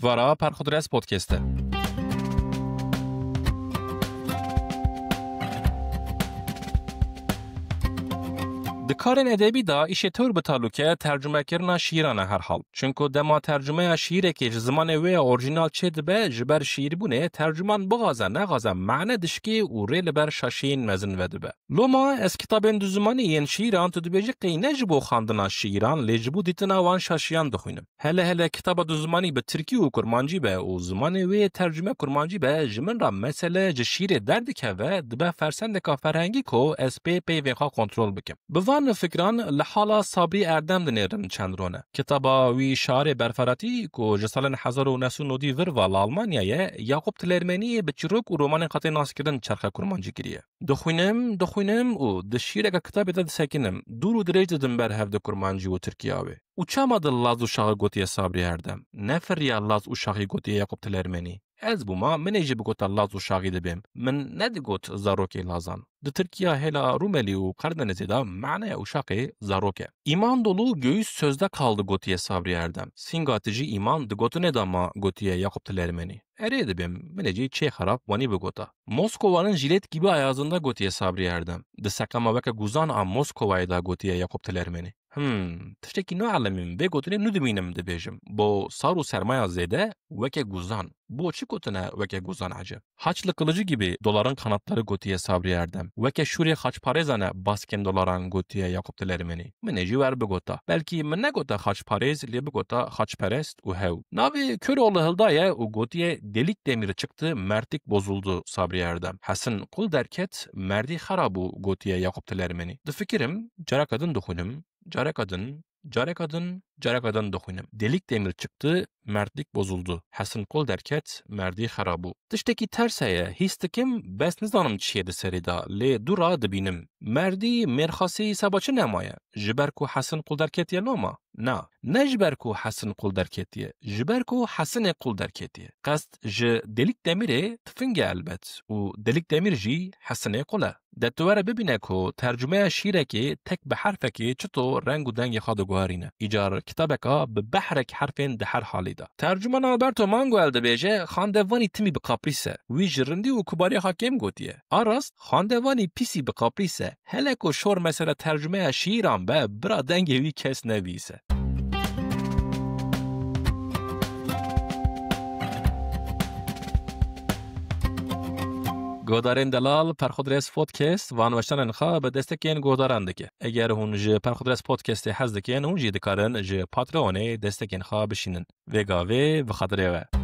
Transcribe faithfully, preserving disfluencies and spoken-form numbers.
Vara Perxudres Podcast e. Di karên edebî de îşê tewr bi talûke tercumekirina şîran e herhal. Çunku dema tercumeya şîrekê ji zimanê wê ya orjînal çêdibe, ji ber şîrbûnê tercuman bixwaze nexwaze mane dişkê û rê li ber şaşiyên mezin vedibe. Loma ez kitabên duzimanî yên şîran, tu dibêjî qey ne ji bo xwendina şîran, lê ji bo dîtina wan şaşiyan dixwînim. Hele hele kitaba duzimanî bi tirkî û kurmancî be û zimanê wê yê tercume kurmancî be, ji min re mesele ji şîrê derdikeve, dibe fersendeka ferhengî ku ez pê peyvên xwe kontrol bikim. Bi van fikran li hala Sabrî Erdem dinêrim çend rone. Kitaba wî Şarê Berferatî ku ji salên hezar û neh sed û nodî vir va li Almanya ye, Yakup Tilermenî bi çîrok û romanên xwe tê naskirin çerxe kurmancî kiriye. Dixwînim, dixwînim û di şîreke kitabê de disekinim. Dûr û dirêj didim ber hev di kurmancî û tirkiya wê. Û çama di Laz û Şaxî gotiye Sabrî Erdem? Nefiriya Laz û Şaxî gotiye Yakup Tilermenî. Ez bûma, min ê jî bigota Laz û Şaxî dibêm. Min nedigot zarokê Lazan. Di Tirkiya hêla Rûmelî û Qerdenizê de maneya ûşaxê zarok e. Îman dolu göğüs sözde kaldı gotiye Sabrî Erdem. Sînga tijî îman di gotinê de ma gotiye Yakup Tilermenî. Erê dibêm, min ê jî çê xerab wanî bigota. Moskovanın jilet gibi ayazında gotiye Sabrî Erdem. Di seqema weke guzan a Moskovayê de gotiye Yakup Tilermenî. Hmm, tiştekî nû elemîm, vê gotinê nû dimînim dibêjim. Bo sar û sermaya zêde weke guzan. Bo çi gotine weke guzan eceb? Haç li kılıcı gibi doların kanatları gotiye Sabrî Erdem. Weke şûrê xaçparêzan e baskên dolaran gotiye Yakup Tilermenî. Min ê jî wer bigota. Belkî min negota xaçparêz, lê bigota xaçperest û hew. Navê Köroğlu hildaye û gotiye delik demir çıktı, mertlik bozuldu Sabrî Erdem. Hesin qul derket, merdî xera bû gotiye Yakup Tilermenî. Difikirim, careka din dixwînim, careka din, careka din, careka din dixwînim. Delik demir çıktı, mertlik bozuldu. Hesin qul derket, merdî xera bû. Tiştekî ters heye, hîs dikim, bes nizanim çi ye di serê de, lê dû re dibînim. Merdî mêrxasî seba çi nemaye? Ji ber ku Hesin qul derketiye loma? Na, ne ji ber ku Hesin qul derketiye, ji ber ku Hesinê qul derketiye. Qest ji Delik Demirê tifing e elbet û Delik Demir jî Hesinê qul e. De tu were bibîne ku tercumeya şîrekê tek bi herfekê çito reng û dengê xwe diguherîne. Îcar kitabeka bi behrek herfên di her halî de. Tercuman Alberto Manguel dibêje, xandevanî timî bi kaprîs e. Wî ji rindî û kubariya xwe kêm gotiye. A rast, xandevanî pîsî bi kaprîs e. Hele ku şor mesele tercumeya şîran be, bira dengê wî kes nebîse. Guhdarên delal, Perxudres Podcast van weşanên xwe bi destekên guhdaran dike. Eger hûn ji Perxudres Podcastê hez dikin, hûn jî dikarin ji Patreonê destekên xwe bişînin. Vê gavê bi xatirê we.